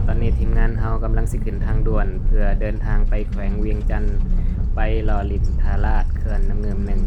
ຕອນນີ້ທີມງານເຮົາກຳລັງຊິຂຶ້ນທາງດ່ວນ ເພື່ອເດີນທາງໄປແຂວງວຽງຈັນ ໄປຫຼໍ່ຫຼິ້ນທ່າລາດເຂື່ອນນ້ຳງື່ມໜຶ່ງ.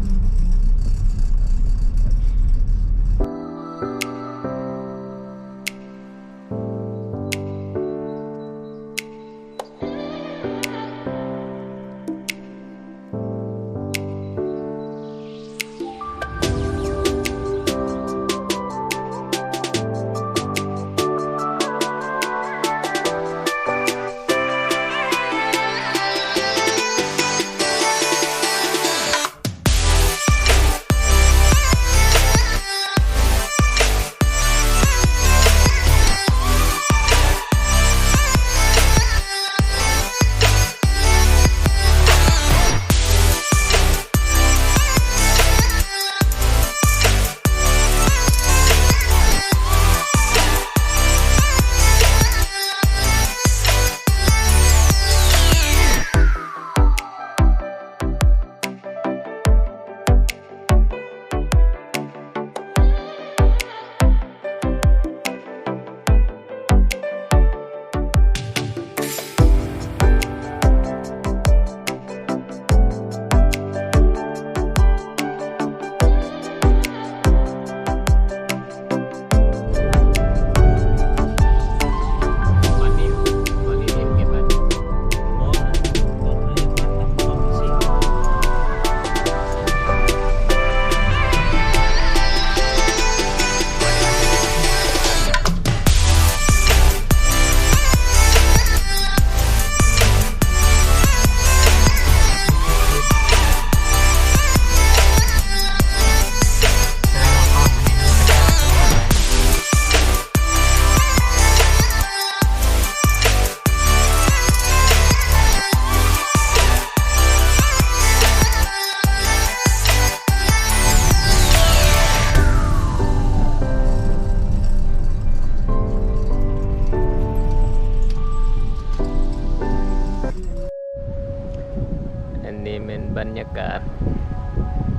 ອັນນີ້ແມ່ນບັນຍາກາດ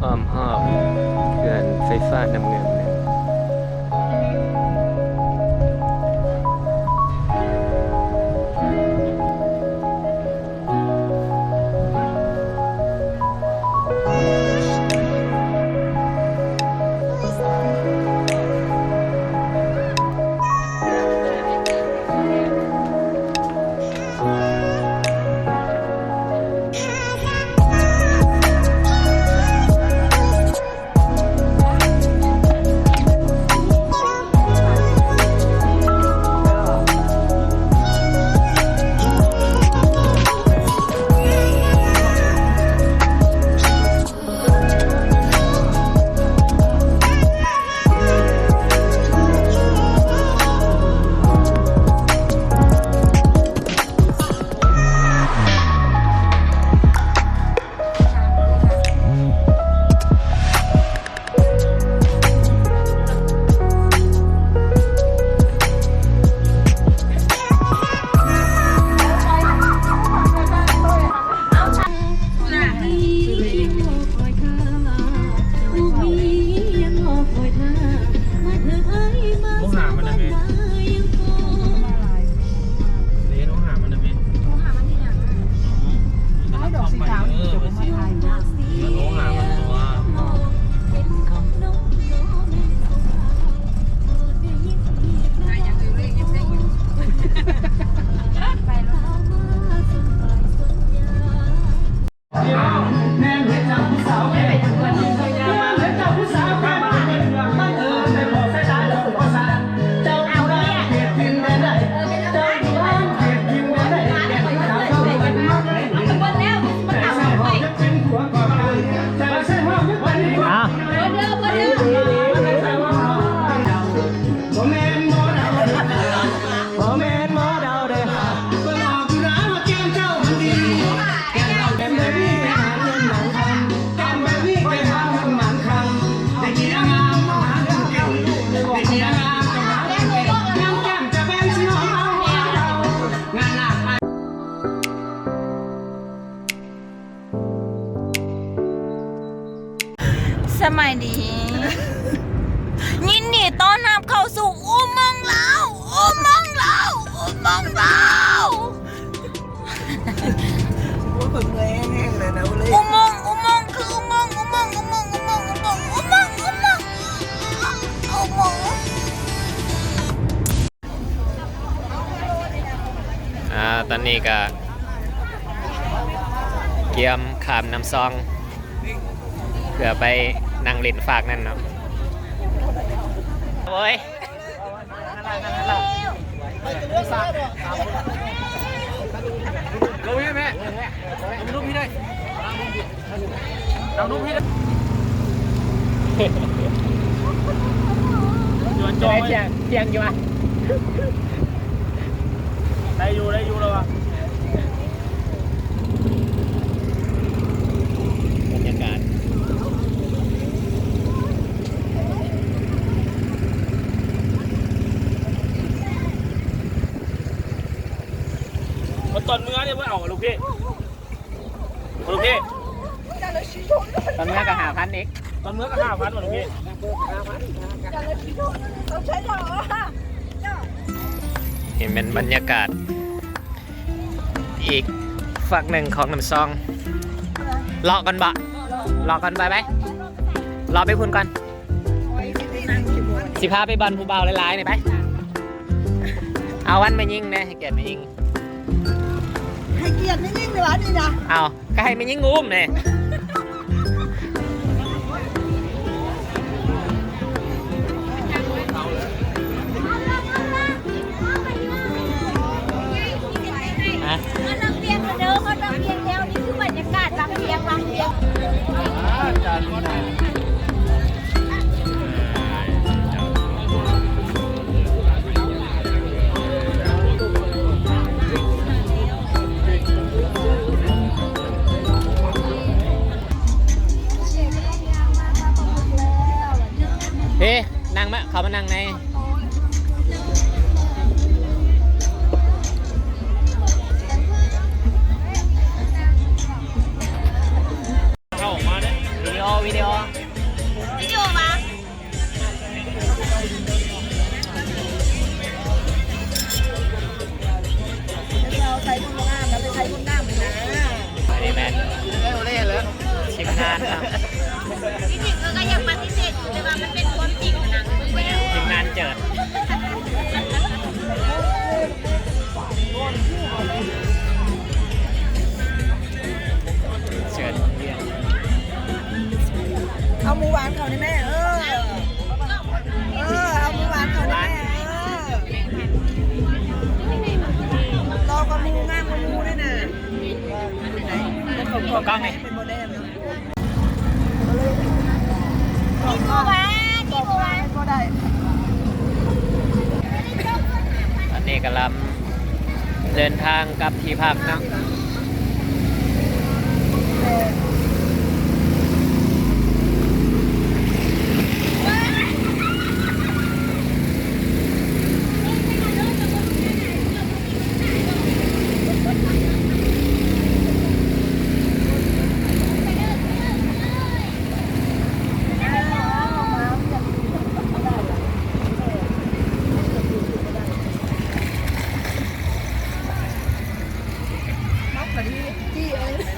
ອ້ອມຮອບເຂື່ອນໄຟຟ້ານ້ຳງື່ມ. ໂທຫາມັນນະແມ່ ເດ້ ໂທຫາມັນນະແມ່ ໂທຫາມັນເຮັດຫຍັງ? ເອົາດອກສີຂາວນີ້ ເອີ ດອກໄມ້ໄທນະ ໂທຫາມັນຕົວະ. ສະບາຍດີ ຍິນດີຕ້ອນຮັບເຂົ້າສູ່ອຸມົງລາວ ອຸມົງລາວ ອຸມົງລາ ອາ ຕອນນີ້ກະກຽມຂ້າມນ້ຳຊອງ ເພື່ອໄປນັ່ງຫຼິ້ນຟາກນັ້ນເນາະ. ໂອ້ຍ ລົງນີ້ແມ່ ລົງນີ້ໄດ້ ລົງນີ້ໄດ້ ຈອຍ ຈອຍ ທ່ຽງ ທ່ຽງຢູ່ຫວາ? ໄດ້ຢູ່ ໄດ້ຢູ່ແລ້ວຫວາ? ບັນຍາກາດ ຕອນເມືອນີ້ບໍ່ເອົາ ລູກພີ່ ລູກພີ່ ຕອນເມືອກະຫ້າພັນອີກ ຕອນເມືອກະຫ້າພັນ ລູກພີ່. ນີ້ແມ່ນບັນຍາກາດ ອີກຟາກໜຶ່ງຂອງນ້ຳຊອງ. ເລາະກ່ອນບໍ? ເລາະກ່ອນ ໄປ ໄປ ເລາະໄປພຸ້ນກ່ອນ. ຊິພາໄປບ່ອນຜູ້ບ່າວຫຼາຍໆນີ້ ໄປ. ເອົາວັນແມ່ຍິງແດ່ ໃຫ້ກຽດແມ່ຍິງ ໃຫ້ກຽດແມ່ຍິງເດ້ຫວານີ້ນະ. ເອົາ ກະໃຫ້ແມ່ຍິງອຸ້ມແດ່. ຮະ ຮອດວັງວຽງແລ້ວເດີ ຮອດວັງວຽງແລ້ວ. ນີ້ຄືບັນຍາກາດວັງວຽງ ວັງວຽງ. ເອີ ນັ່ງມາ ເຂົ້າມານັ່ງໃນ ເຂົ້າມາເດ້ ວິດີໂອ ວິດີໂອ ວິດີໂອຫວາ? ເຮົາໃຊ້ຄົນງາມນະ ໄປໃຊ້ຄົນງາມນະ. ອັນນີ້ແມ່ນ ເອີ ເລີຍເລີຍ ທີມງານເນາະ. ທີ່ຈິງເອີ ກະຢາກປະຕິເສດຢູ່ ແຕ່ວ່າມັນເປັນຄວາມຈິງນະ ທີມງານເຈີດ ເຈີດ. ເອົາໝູຫວານເຂົ້ານີ້ແມ່ ເອີ ເອີ ເອົາໝູຫວານເຂົ້ານີ້ແມ່ ເອີ ລໍກວ່າໝູ ງາມກວ່າໝູເດ້ນະ. ເຂົ້າກ້ອງນີ້ ເປັນບໍ່ແນ່ເນາະ. ມີໝູຫວານ ມີໝູຫວານ ບໍ່ໄດ້. ຕອນນີ້ກຳລັງເດີນທາງກັບທີ່ພັກເນາະ.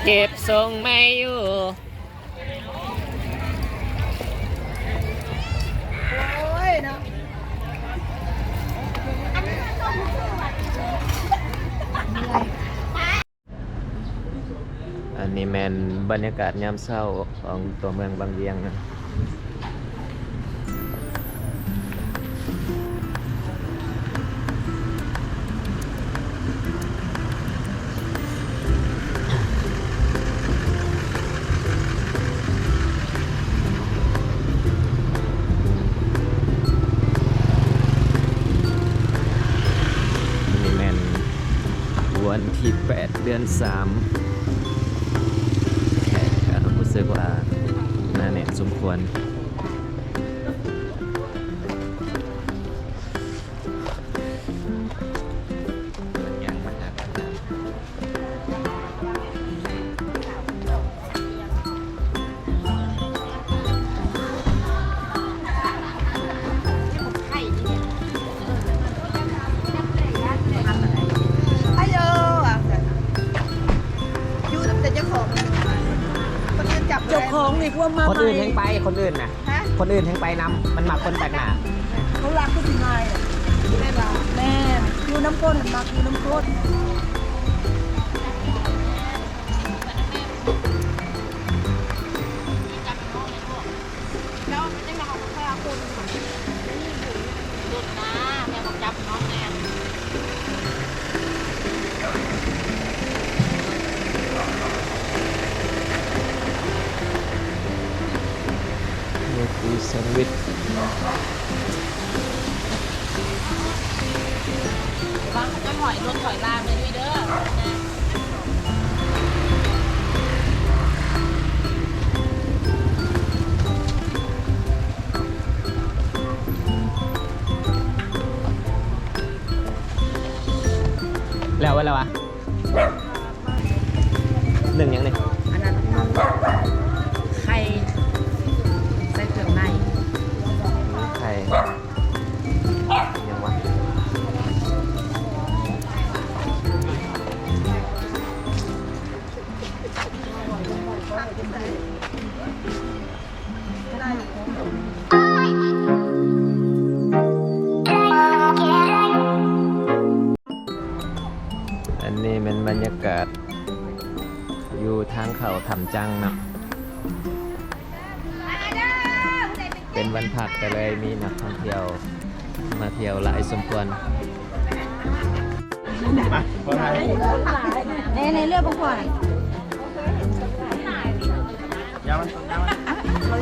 ເກັບຊົງໄມ້ຢູ່. ໂອ້ຍເນາະ. ອັນນີ້ແມ່ນບັນຍາກາດຍາມເຊົ້າຂອງຕົວເມືອງວັງວຽງນະ. ນີ້ແມ່ນວັນທີແປດ ເດືອນສາມ ແຂກກະຮູ້ສຶກວ່າໜາແໜ້ນສົມຄວນ. ເຈົ້າຂອງນີ້ພວກມາໃໝ່ ຄົນອື່ນແຮ່ງໄປ ຄົນອື່ນນະ. ຮະ? ຄົນອື່ນແຮ່ງໄປນຳ ມັນມັກຄົນແປກໜ້າ. ເຂົາລັກຄືຊິງ່າຍ ແມ່ນບໍ່? ແມ່ນ ຢູ່ນຳຄົນມັນມັກຢູ່ນຳຄົນ. ໂຣຕີແຊນວິດ ລະວັງເຂົາຈະຖອຍລົດຖອຍລາໄປດ້ວຍເດີ. ແລ້ວ ແລ້ວວະ? ໜຶ້ງຫຍັງນີ້? ອັນນັ້ນ ໄຂ່ໃສ່ເຄື່ອງໃນ ໄຂ່ຫຍັງວະ? ອັນນີ້ແມ່ນບັນຍາກາດຢູ່ທາງເຂົ້າຖ້ຳຈັງເນາະ, ເປັນວັນພັກກໍເລີຍມີນັກທ່ອງທ່ຽວມາທ່ຽວຫຼາຍສົມຄວນ. ໃນ ໃນເລື່ອງຂອງຂ້ອຍ ລາວ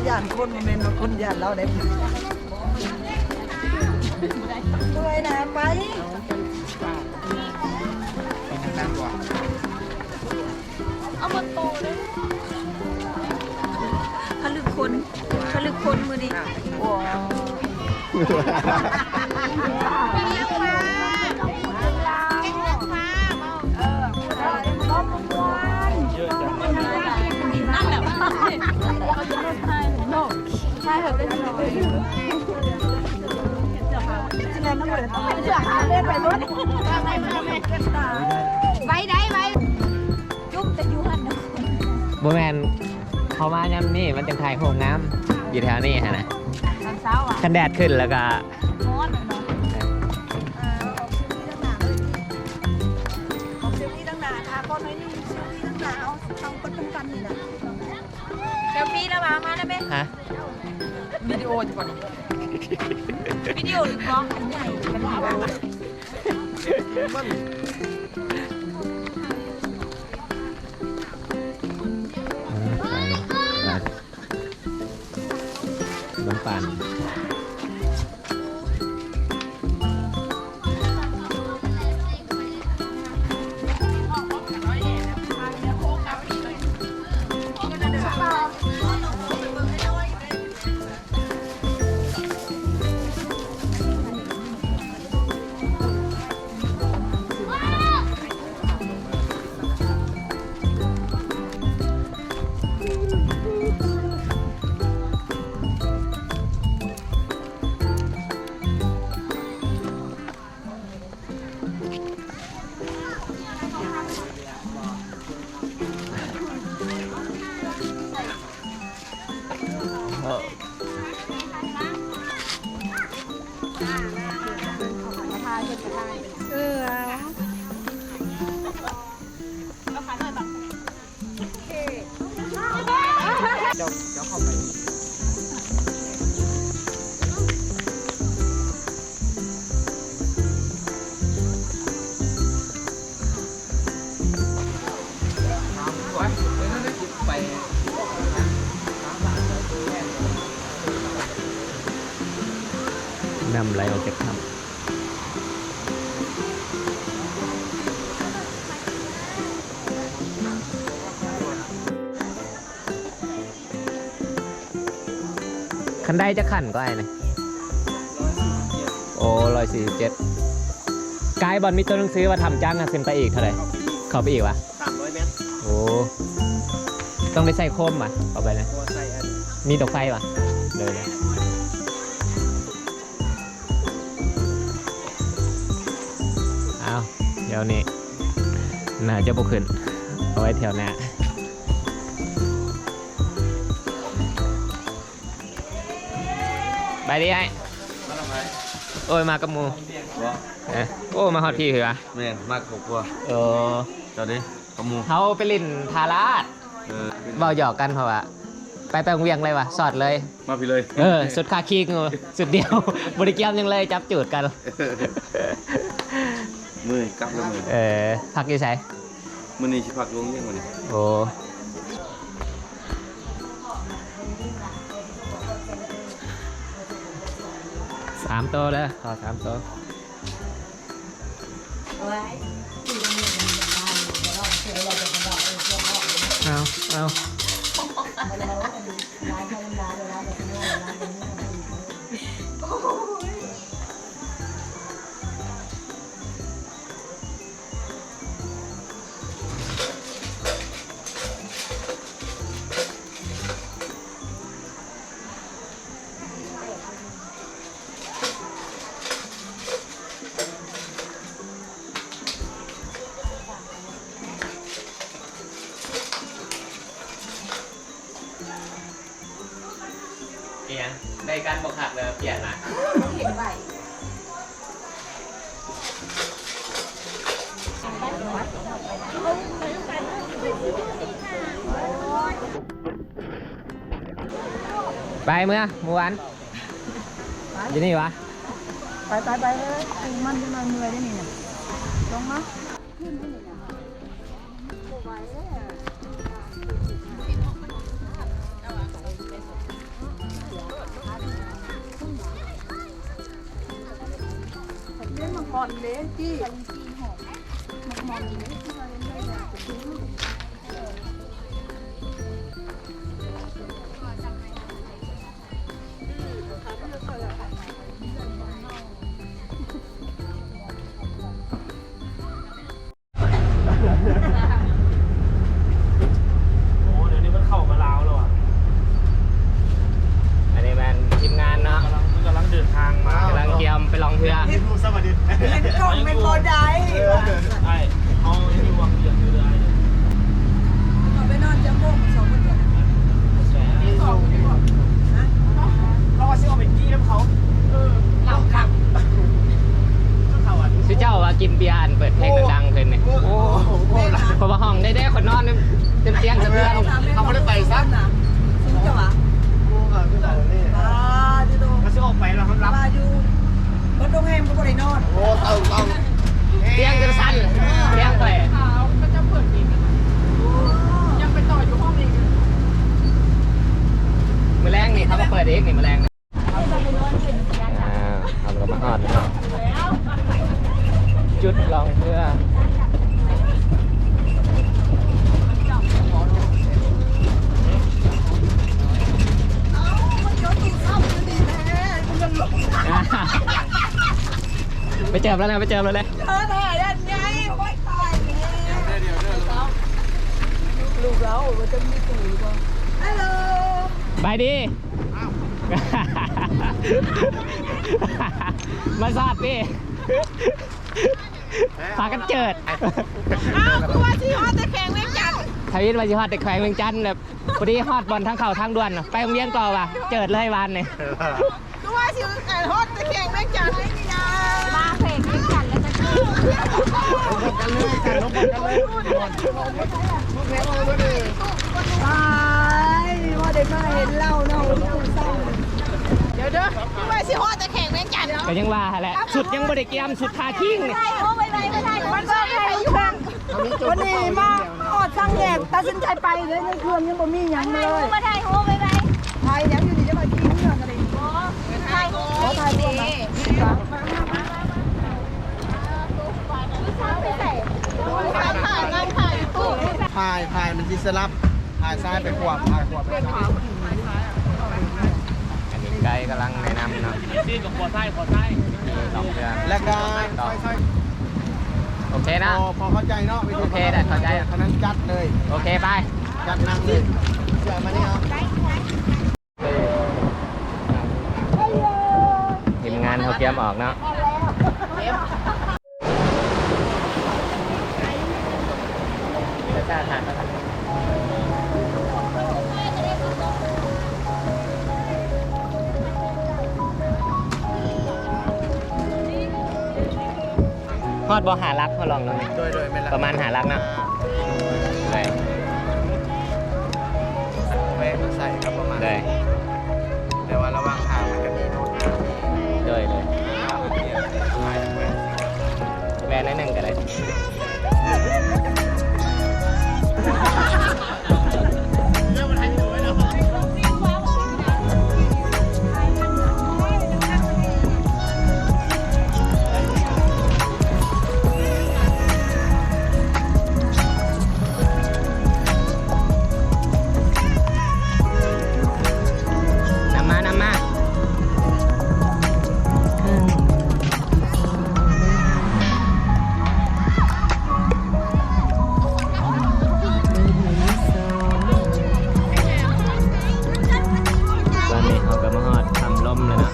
ຢ້ານຄົນ ບໍ່ແມ່ນວ່າຄົນຢ້ານລາວເດ້. ເມື່ອຍໜ້າໄປ. ເອົາໝົດໂຕເລີຍ. ຜະລຶກຄົນ ຜະລຶກຄົນມື້ນີ້. ໄວໄດ໋ ໄວ. ຈຸບ ແຕ່ຢູ່ຫັ້ນເນາະ. ບໍ່ແມ່ນ ເຂົ້າມາຍາມນີ້ມັນຈັ່ງຖ່າຍຮູບງາມ ຢູ່ແຖວນີ້ຫັ້ນນະ. ຕອນເຊົ້າອະ ຄັນແດດຂຶ້ນແລ້ວກໍຮ້ອນເນາະ. ເອີ ອອກເຊວຟີ້ທາງໜ້າເລີຍ ອອກເຊວຟີ້ທາງໜ້າ ຖ້າກ່ອນໜ້ອຍໜຶ່ງ ເຊວຟີ້ທາງໜ້າ ເຮົາ ເຮົາເປັນນຳກັນນີ້ນະ. ເຊວຟີ້ລະວ່າມາໄດ້ໄໝ? ຮະ? ວິດີໂອຢູ່ບໍ່ນີ້? ວິດີໂອຫຼືກ້ອງ? ອັນໃຫຍ່ ມັນ ນ້ຳຕານ. ເອີ ເອົາ ເອົາຂາໜ້ອຍບັງ. ນ້ຳໄຫຼອອກຈາກຖ້ຳ. ຄັນໄດຈັກຂັ້ນກໍອ້າຍນະ? ໂອ້ ຮ້ອຍສີ່ສິບເຈັດ. ກາຍບ່ອນມີຕົວໜັງສືວ່າຖ້ຳຈັງຫັ້ນ ຂຶ້ນໄປອີກເທົ່າໃດ? ເຂົ້າໄປອີກຫວາ? ສາມຮ້ອຍແມັດ. ໂອ້ ຕ້ອງໄດ້ໃສ່ໂຄມຫວາ? ເຂົ້າໄປນະ ບໍ່ໃສ່ອັນ ມີດອກໄຟຫວາ? ເລີຍ. ອ້າວ ດຽວນີ້ໜ້າຈະບໍ່ຂຶ້ນ ເອົາໄວ້ແຖວໜ້າ. ໄປດີອ້າຍ. ມາກັບໃຜ? ໂອ້ຍ ມາກັບໝູ່. ບໍ່? ເອີ ໂອ້ ມາຮອດພີ້ເຫືອ ແມ່ນ ມາຄອບຄົວ. ເອີ ເຈົ້າເດ້ ກັບໝູ່ ເຮົາໄປຫຼິ້ນທ່າລາດ. ເອີ ເວົ້າຫຍອກກັນ ເພາະວ່າໄປ ໄປວຽງເລີຍວ່າ ສອດເລີຍ ມາພີ້ເລີຍ. ເອີ ສຸດຄາຄີງ ສຸດດຽວ ບໍ່ໄດ້ກຽມຫຍັງເລີຍ ຈັບຈູດກັນ. ມື້ກັບແລ້ວມື້ ເອີ ພັກຢູ່ໃສ? ມື້ນີ້ຊິພັກໂຮງຮຽນມື້ນີ້. ໂອ້ ສາມໂຕເດີ ຂໍສາມໂຕ. ເອົາ ເອົາ. ອີຫຍັງ ໄດ້ກັນບໍ່ຄັກເລີຍ ປ່ຽນມາ. ໄປເມືອ ໝູ່ຫວານ ຢູ່ນີ້ຫວາ? ໄປ ໄປ ໄປ ເອີ ມັນຈະມາເມື່ອຍໄດ້ນີ້ນະ ລົງມາ. ເດ້ ໝາກໝອນເດ້ ຈີ່ ໝາກໝອນເດ້. ໂອ້ ດຽວນີ້ເພິ່ນເຂົ້າມາລາວແລ້ວຫວາ? ອັນນີ້ແມ່ນທີມງານເນາະ ກຳລັງ ກຳລັງເດີນທາງມາ ກຳລັງກຽມໄປລ່ອງເຮືອ. ເຫັນ ສະຫວັດດີ ເຫັນກ້ອງແມ່ນບໍ່ໄດ້. ເອີ ອ້າຍ ເຮົາຢູ່ວັງວຽງຢູ່ເດີອ້າຍ. ເຂົາໄປນອນຈັກໂມງ ສອງຄົນ? ສອງຄົນບໍ່? ຮະ? ເຂົາວ່າຊິອອກໄປຈີ່ນຳເຂົາ. ເອີ ເຫຼົ້າຄັກ. ຊຸເຈົ້າວ່າກິນເບຍ ອັນເປີດເພງດັງໆ ຄືນນີ້. ໂອ້ ເພາະວ່າຫ້ອງໄດ້ແດ່ ຂ້ອຍນອນເຕັມຕຽງສະເທືອນ. ເຮົາບໍ່ໄດ້ໄປຊ້ຳນະ. ຊຸເຈົ້າວ່າ ໂອ້ ຄືເຂົານີ້ ອ່າ ຕິໂຕ ກໍຊິອອກໄປແລ້ວ ມັນຫຼັບ ວ່າຢູ່ ເບິດໂຮງແຮມກໍບໍ່ໄດ້ນອນ. ໂອ້ ເອົາ ເອົາ ຕຽງຈົນສັ່ນ ຕຽງຂ້ອຍ. ເຂົາເຈົ້າເປີດເພງນະ. ຍັງໄປຕໍ່ຢູ່ຫ້ອງອີກ. ມື້ແລງນີ້ເຂົາກໍເປີດອີກນີ້ ມື້ແລງ. ອ່າ ເຮົາກໍມາຮອດແລ້ວ ຈຸດລ່ອງເຮືອ. ໄປເຈີບແລ້ວນະ ໄປເຈີບແລ້ວນະ. ເຈີແທ້ ອັນໃຫຍ່ ໂອ້ຍ ຕາຍແລ້ວ. ລູກລາວວ່າຈະມີຕູບໍ່? ຮັລໂຫຼ ບາຍດີ. ອ້າວ ມາສອດຕິ ພາກັນເຈີດ. ອ້າວ ຄືວ່າຊິຮອດແຕ່ແຂວງວຽງຈັນ? ທະວິດວ່າຊິຮອດແຕ່ແຂວງວຽງຈັນ ແບບ ພໍດີຮອດບ່ອນທາງເຂົ້າທາງດ່ວນ ໄປໂຮງຮຽນຕໍ່ວ່າ ເຈີດເລີຍວານນີ້. ຄືວ່າຊິໄປຮອດແຕ່ແຂວງວຽງຈັນເລີຍນີ້ນະ. ມາແຂວງວຽງຈັນແລ້ວຈະເຈີດ. ລົມກັນເລີຍ ລົມກັນເລີຍ. ຕາຍ ວ່າໄດ້ມາເຫັນລາວເນາະ. ດຽວເດີ ຄືວ່າຊິຮອດແຕ່ແຂວງວຽງຈັນ. ກໍຍັງວ່າຫັ້ນແຫຼະ ຊຸດຍັງບໍ່ໄດ້ກຽມ ຊຸດຄາຄີງນີ້. ໄດ້ ໂອ້ ໄວໆ ໄວໆ ມັນກໍໄດ້ຢູ່. ວັນນີ້ມາຮອດສັງແດດ ຕັດສິນໃຈໄປເລີຍ ໃນເຄື່ອງຍັງບໍ່ມີຫຍັງເລີຍ. ມາຖ່າຍຮູບໄວໆ. ຖ່າຍຫຍັງຢູ່ນີ້ ຈະມາຂີ່ເຮືອກະໄດ້. ບໍ່ ຖ່າຍຮູບ ບໍ່ ຖ່າຍຮູບນະ. ຖ່າຍ ຖ່າຍ ມັນຊິສະຫຼັບ ຖ່າຍຊ້າຍໄປຂວາ ຖ່າຍຂວາໄປຊ້າຍ. ອັນນີ້ໄກກຳລັງແນະນຳເນາະ ຊີ້ກັບຂົວຊ້າຍ ຂົວຊ້າຍ ແລ້ວກໍ ໂອເຄນະ ພໍ ພໍເຂົ້າໃຈເນາະ. ໂອເຄ ໄດ້ເຂົ້າໃຈ ເທົ່ານັ້ນຈັດເລີຍ. ໂອເຄ ໄປ ຈັດໜັກເລີຍ. ເສື້ອມານີ້ເອົາ. ທີມງານເຮົາກຽມອອກເນາະ. ຮອດບໍ່ ຫ້າຫຼັກ ເຮົາລອງເບິ່ງ? ໂດຍ ໂດຍ ແມ່ນລະ ປະມານຫ້າຫຼັກເນາະ. ໂດຍ ແວະມາໃສ່ກໍປະມານ ໂດຍ ແຕ່ວ່າລະຫວ່າງທາງມັນກໍມີລົດ ໂດຍ ໂດຍ ແວະໜ້ອຍໜຶ່ງກໍໄດ້. ນຳມາ ນຳມາ. ຕອນນີ້ເຮົາກໍມາຮອດຖ້ຳລົມແລ້ວເນາະ.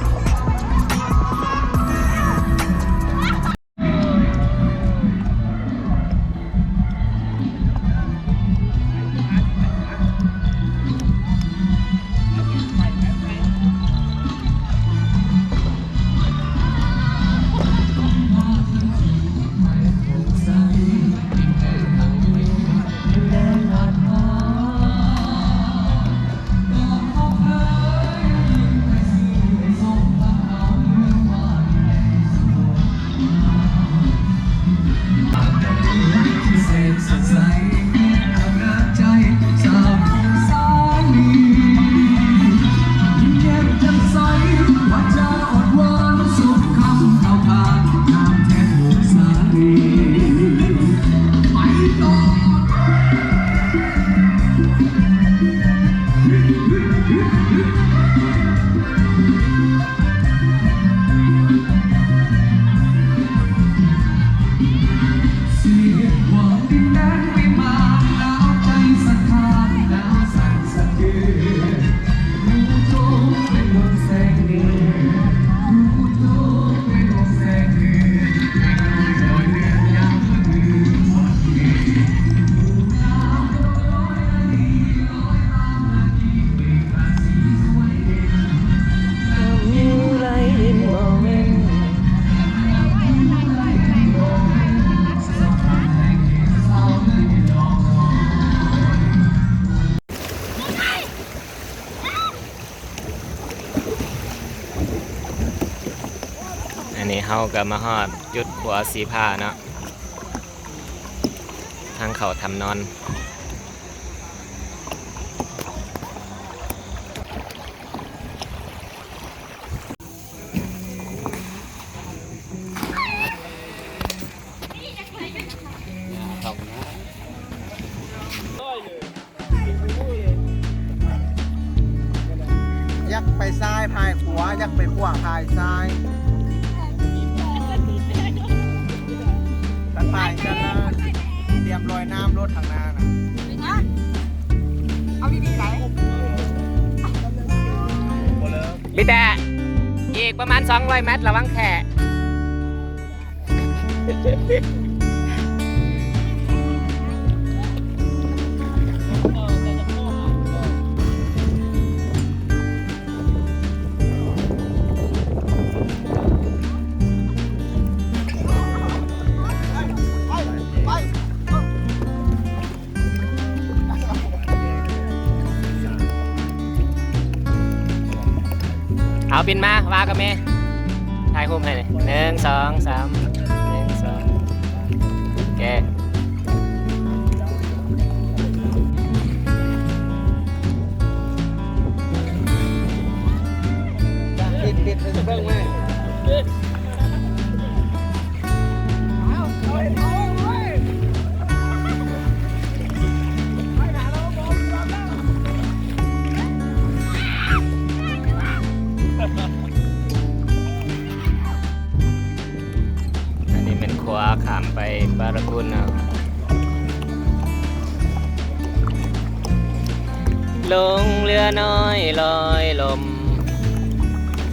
ອັນນີ້ເຮົາກໍມາຮອດຈຸດຂົວສີຟ້າເນາະ ທາງເຂົ້າຖ້ຳນອນ. ຢາກໄປຊ້າຍພາຍຂວາ ຢາກໄປຂວາພາຍຊ້າຍ ຕັດພາຍກັນນະ ຕຽມລອຍນ້ຳໂລດທາງໜ້ານະ. ເອົາດີໆໄດ໋ ມີແຕ່ອີກປະມານສອງຮ້ອຍແມັດ ລະວັງແຂ້. ເອົາ ບິນມາ ວ່າກັບແມ່ ຖ່າຍຮູບໃຫ້ ໜຶ່ງ ສອງ ສາມ ໜຶ່ງ ສອງ ໂອເຄ. ອັນນີ້ແມ່ນຂົວຂ້າມໄປບາຣະກຸນເນາະ. ລົງເຮືອນ້ອຍລອຍລົມ. ເ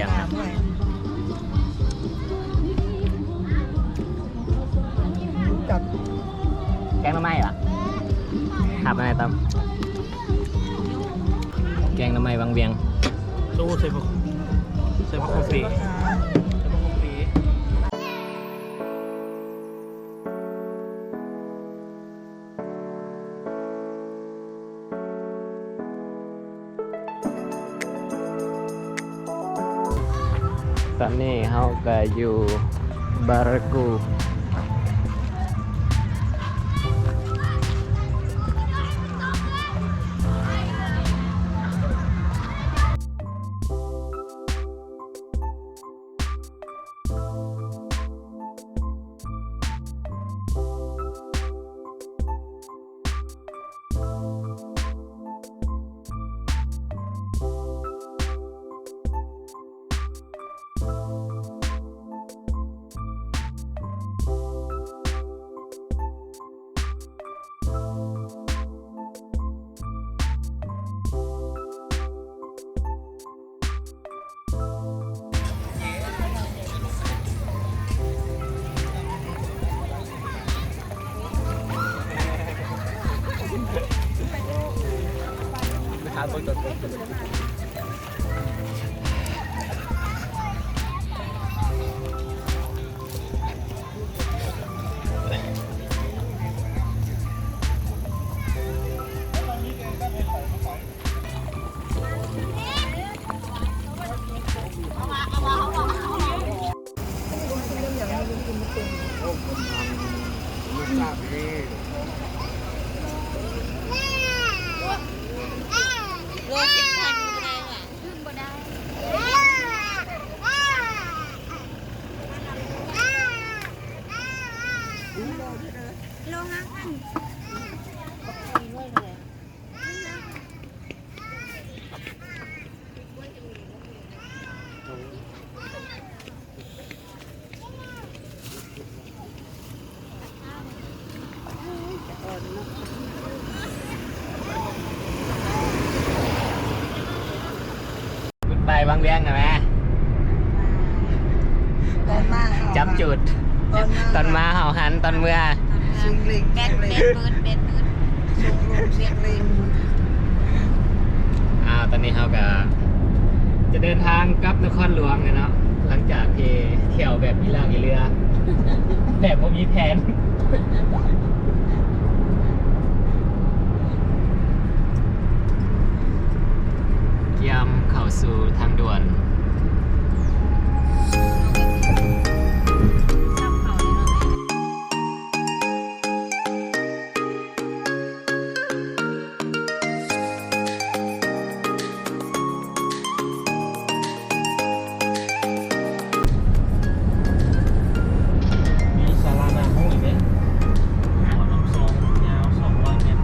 ຽງ ແກງໜໍ່ໄມ້ຫວາ? ຄັບ ອັນໃດຕຳ ແກງໜໍ່ໄມ້ວັງວຽງ. ໂອ້ ໃສ່ບັກ ໃສ່ບັກຫອມເປ ໃສ່ບັກຫອມເປ. ຕອນນີ້ເຮົາກະຢູ່ບາຣາກູ. ໂລຫາພັນ. ໄປວັງວຽງນະແມ່. ຕອນມາເຮົາ ຈັບຈຸດ ຕອນມາ ຕອນມາເຮົາຫັນ ຕອນເມືອ ສຽງລິງ ແບດ ແບດມືດ ແບດມືດ ສຽງລົມ ສຽງລິງ. ອ້າວ ຕອນນີ້ເຮົາກະຈະເດີນທາງກັບນະຄອນຫຼວງແລ້ວເນາະ ຫຼັງຈາກທີ່ທ່ຽວແບບອີ່ລ່າງອີ່ເຫຼືອ ແບບບໍ່ມີແຜນ. ກຽມເຂົ້າສູ່ທາງດ່ວນ. ມີສາລານ້ຳຫ້ວຍເດ້ ຫົວນ້ຳຊອງຍາວສອງຮ້ອຍແມັດ.